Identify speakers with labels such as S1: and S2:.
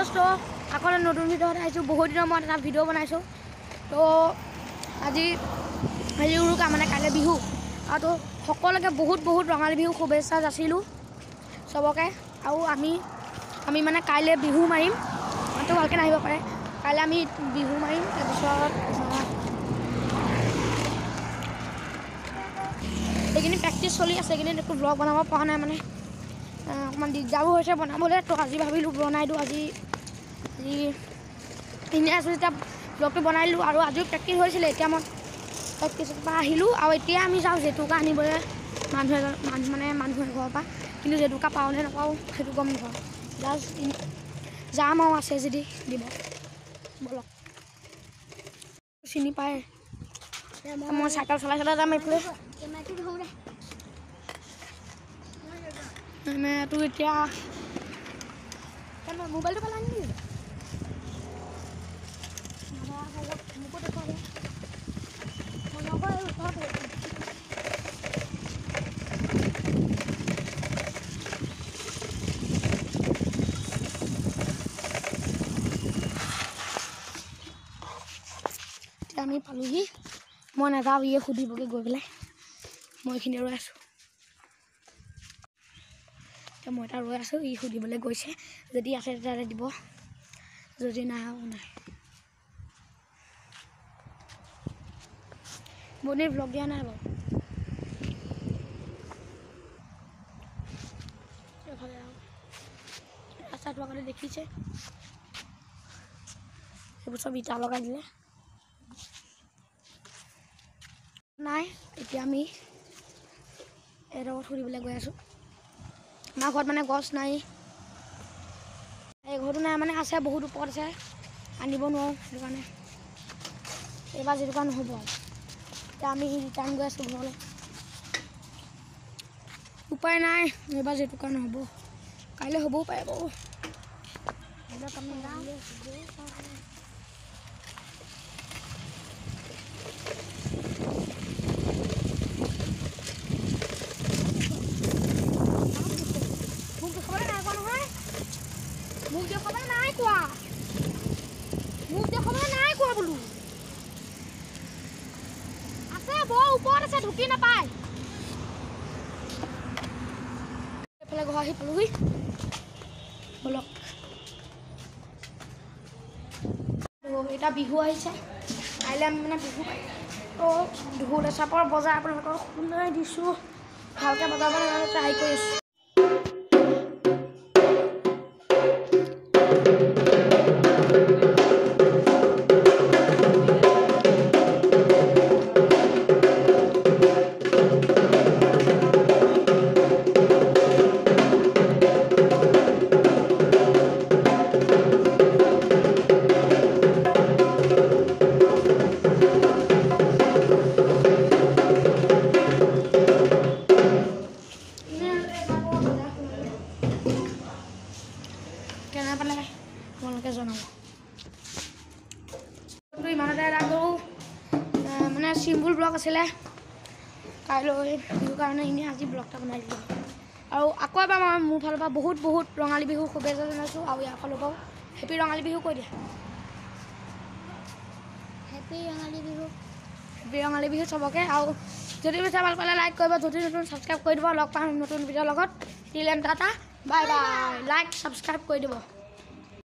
S1: দোস্ত, আকৌ নতুন ভিডিঅ'ত আহিছোঁ। বহুত দিনৰ মূৰত এটা ভিডিঅ' বনাইছোঁ। তো আজি আজি উৰুকা, মানে কাইলৈ বিহু। আৰু তো সকলোকে বহুত বহুত ৰঙালী বিহু শুভেচ্ছা যাচিলোঁ চবকে। আৰু আমি আমি মানে কাইলৈ বিহু মাৰিম, মাতটো ভালকৈ নাহিব পাৰে। কাইলৈ আমি বিহু মাৰিম। তাৰপিছত এইখিনি প্ৰেক্টিচ চলি আছে, এইখিনি একো ব্লগ বনাব পৰা নাই, মানে অকণমান দিগদাৰো হৈছে বনাবলৈ। তো আজি ভাবিলোঁ বনাই দিওঁ। আজি আজি এনেই আছোঁ যেতিয়া ব্লগটো বনাই দিলোঁ। আৰু আজিও প্ৰেক্টিচ হৈছিলে, এতিয়া মই প্ৰেক্টিচৰ পৰা আহিলোঁ। আৰু এতিয়া আমি যাওঁ জেতুকা আনিবলৈ, মানুহ এজন মানুহ মানে মানুহ এঘৰৰ পৰা। কিন্তু জেতুকা পাওঁ নে নাপাওঁ সেইটো গম নাপাওঁ। জাষ্ট যাম আৰু, আছে যদি দিব। ব'লক, চিনি পায়। মই চাইকেল চলাই চলাই যাম এইফালে। তো এতিয়া মোবাইলটো পেলাই নেকি? মোকো দেখুৱাব। এতিয়া আমি পালোহি। মই নাযাওঁ, ইয়ে সুধিবগৈ গৈ পেলাই। মই এইখিনি ৰৈ আছোঁ। এতিয়া মই এটা ৰৈ আছোঁ, ই সুধিবলৈ গৈছে। যদি আছে তেতিয়াহ'লে দিব, যদি নাই আৰু নাই। বনিৰ ব্লগ দিয়া নাই বাৰু। এইফালে আৰু ৰাস্তাটো আগতে দেখিছে, সেইবোৰ চব ইটা লগাই দিলে। নাই, এতিয়া আমি এডোখৰত সুধিবলৈ গৈ আছোঁ। আমাৰ ঘৰত মানে গছ নাই, এই ঘৰটো নাই, মানে আছে বহুত ওপৰত আছে, আনিব নোৱাৰোঁ। সেইটো কাৰণে এইবাৰ জেতুকা নহ'ব আৰু। এতিয়া আমি ৰিটাৰ্ণ গৈ আছোঁ ঘৰলৈ। উপায় নাই, এইবাৰ জেতুকা নহ'ব, কাইলৈ হ'বও পাৰে বাৰু। মোক দেখুৱাবলৈ নাই কোৱা নহয়, মোক দেখুৱাবলৈ নাই কোৱা, মোক দেখুৱাবলৈ নাই কোৱা বোলো। আছে, বৰ ওপৰত আছে, ঢুকি নাপায়। এইফালে ঘৰ আহি পালোহি। ব'লক, এতিয়া বিহু আহিছে, কাইলৈ আমি মানে বিহু পাৰিম। তো ঢোল এচাপৰ বজাৰ আপোনালোকক শুনাই দিছোঁ, ভালকৈ বজাব নাজানো, ট্ৰাই কৰিছোঁ। কেনে পালে আপোনালোকে জনাব। ইমানতে এটা কৰোঁ, মানে চিম্পুল ব্লগ আছিলে। কাইলৈ বিহুৰ কাৰণে এনেই আজি ব্লগ এটা বনাই দিলোঁ। আৰু আকৌ এবাৰ মই মোৰ ফালৰ পৰা বহুত বহুত ৰঙালী বিহু শুভেচ্ছা জনাইছোঁ। আৰু ইয়াৰ ফালৰ পৰাও হেপী ৰঙালী বিহু কৈ দিয়া।
S2: হেপী ৰঙালী বিহু,
S1: হেপী ৰঙালী বিহু চবকে। আৰু যদি বিচাৰে ভাল পালে লাইক কৰিব, যদি নতুন ছাবস্ক্ৰাইব কৰি দিব। লগ পাম নতুন ভিডিঅ'ৰ লগত। Till then tata, bye bye. Like subscribe কৰি দিব।